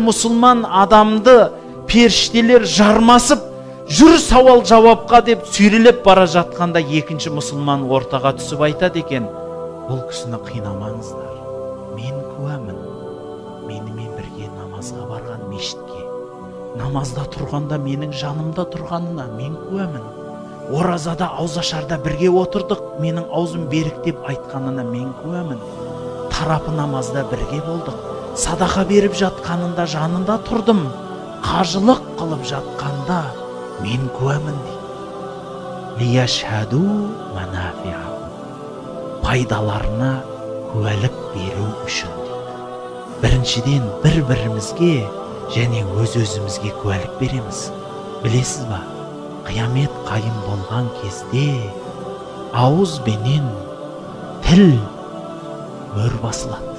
Бір мұсылман адамды періштелер жармасып жүр, сауал жауапқа деп сүйрелеп бара жатқанда, екінші мұсылман ортаға түсіп айтады екен: «Бұл кісіні қинамаңыздар, мен куәмін. Менімен бірге намазға барған, мешітке намазда тұрғанда менің жанымда тұрғанына мен куәмін. Оразада, ауызашарда бірге отырдық, менің аузым берік деп айтқанына мен куәмін. Тарапы намазда бірге болдық, садақа беріп жатқанында жанында тұрдым, қажылық қылып жатқанда мен куәмін», – дейді. Лияшһаду манафиахум. Пайдаларына куәлік беру үшін дейді. Біріншіден, бір бірімізге және өз өзімізге куәлік береміз. Білесіз ба, қиямет қайым болған кезде ауыз бенен тіл мөр басылады.